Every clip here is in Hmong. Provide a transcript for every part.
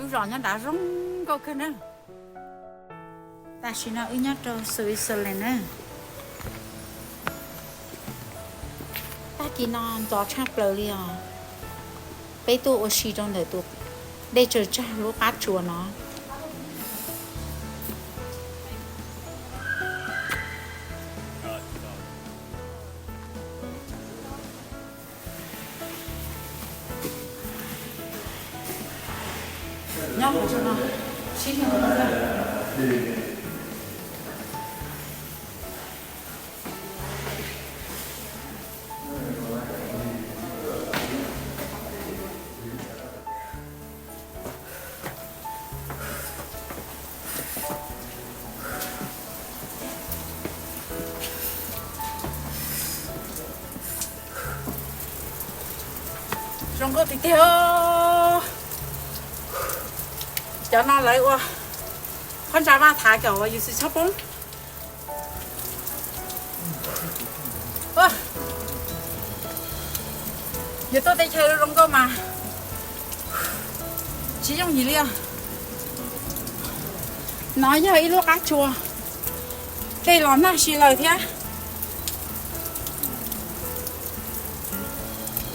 Lub zos nyob nrad zoo nkauj kawg na. Tam sim no wb nyob rau Switzerland na. Tag kis no ntxov tshaj plaws li os. Peb tuaj ua si rau ntawm tus dej tsaws tsag lub qab tsuas no. Zoo nkauj tiag tiag. Cov no lawv ua qhov ntsa vaj thav kom uas yus tsis txhob poob. Yus tuaj teb chaws zoo nkauj mas tsis yooj yim li os. No yog ib lub qab tsuas tej los nag si lawm thiab.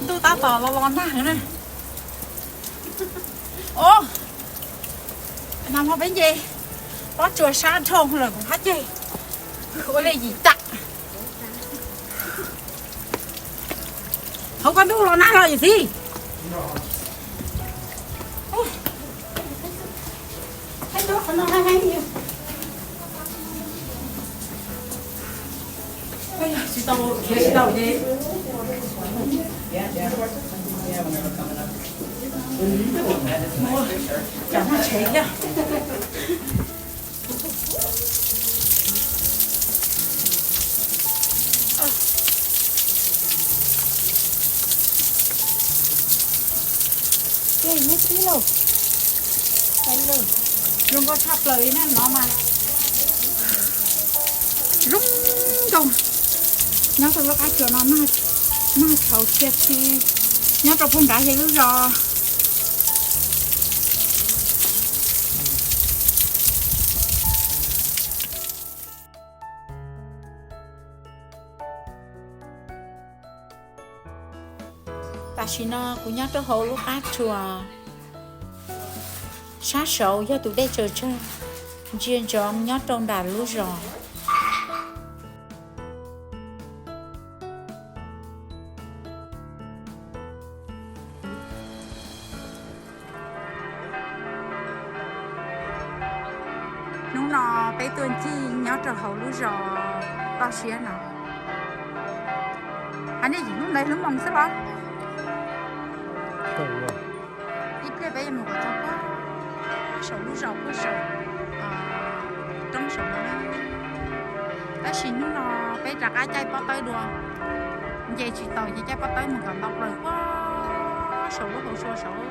Ntuj tab tom los los nag na. Os, nag hmo peb nce pob tsuas sab dhau lawm kuv hab ceg ua li yim tam. Hauv koj ntuj los nag los yawm txiv. Tsis tau, khiav tsis tau ces cov nag tsheb thiab. Zoo nkauj tshaj plaws li na no mas. Zoo nkauj. Nyob rau lub qab tsuas no nag tshauv txhia txhi nyob rau puag nrad yog lub zos. Tam sim no kuv nyob rau hauv lub qab tsuas, sab saud yog tus dej tsaws tsag ntsia ntsoov nyob rau nram lub zos. Hnub no peb tuaj ncig nyob rau hauv lub zos toj siab no. Hais nej yim hnub ntawd hnub moos xwb los? Ib pliag peb yuav mus kom txog puag saum lub zos puag saum roob saum no. Tab sis hnub no peb rov qab caij pob tawb dua, nce tsis taus ces caij pob tawb mus kom ntau plaws puag saum lub hauv sua saud.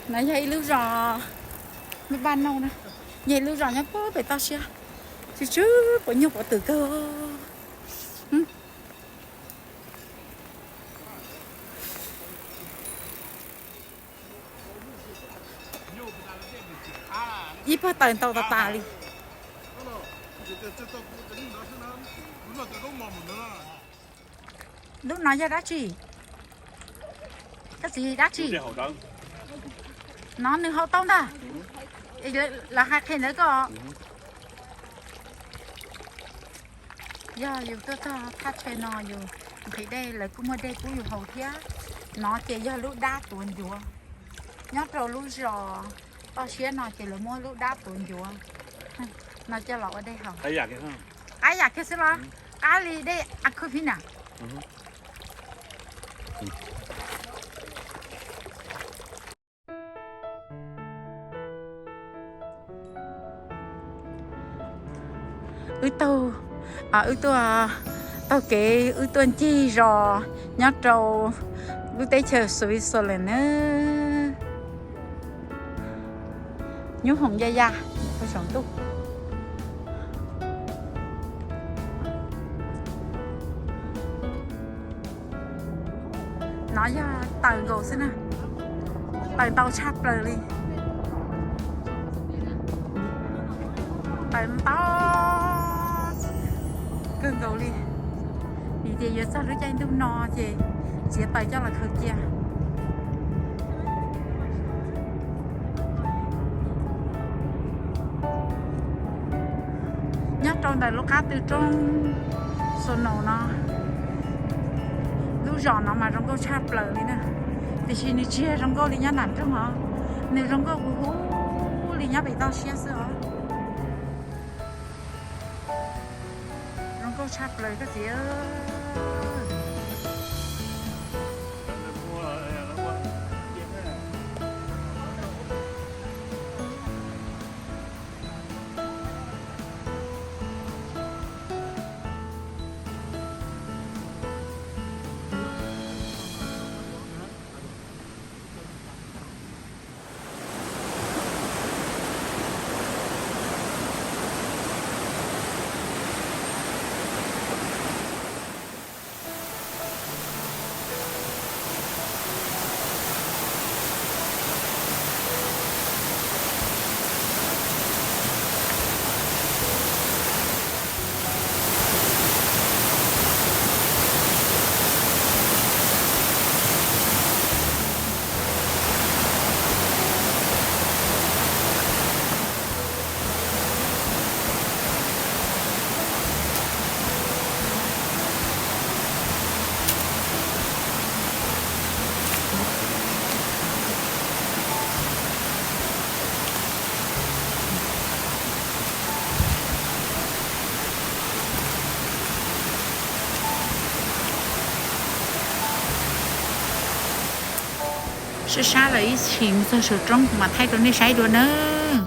No yog ib lub zos, lub Paj Nauj na, yog ib lub zos nyob puag pem toj siab, tsw tsw puas nyuj puas twm kawg. Ib pawg taws ntau tas tas li. Lub no yog dab tsi? Koj txiv, dab tsi? No nws haus tau ntag. Lawv hais qhia ntawd koj. Yog yus tuaj txog thaj chaw no yus nqhis dej lawv kuj muaj dej pub yus haus thiab. No ces yog lub dab tuav ncuav. Nyob rau lub zos toj siab no ces lawv muab lub dab tuav ncuav no coj los ua dej haus. Qab yam kiag xwb los? Qab li dej Aquafina. Wb taug, wb tuaj taug kev, wb tuaj ncig zos nyob rau lub teb chaws Switzerland na. Nyob hoom ya ya, saum ntuj. No yog taws nkaus xwb na, taws ntau tshaj plaws li. Taws ntau kawg nkaus li. Vim tias yuav txog lub caij ntuj no ces txiav taws coj los khaws cia. Nyob rau ntawm lub qab tw roob Snow no, lub zos no mas zoo nkauj tshaj plaws li na. Tiam sis nws tsis yog zoo nkauj li nyob nram nroog os, nws zoo nkauj huv huv li nyob pem toj siab xwb os. Zoo nkauj tshaj plaws koj txiv. Sab sab lawm ib chim txog saum roob kuv mam thaij rau nej saib dua nawb.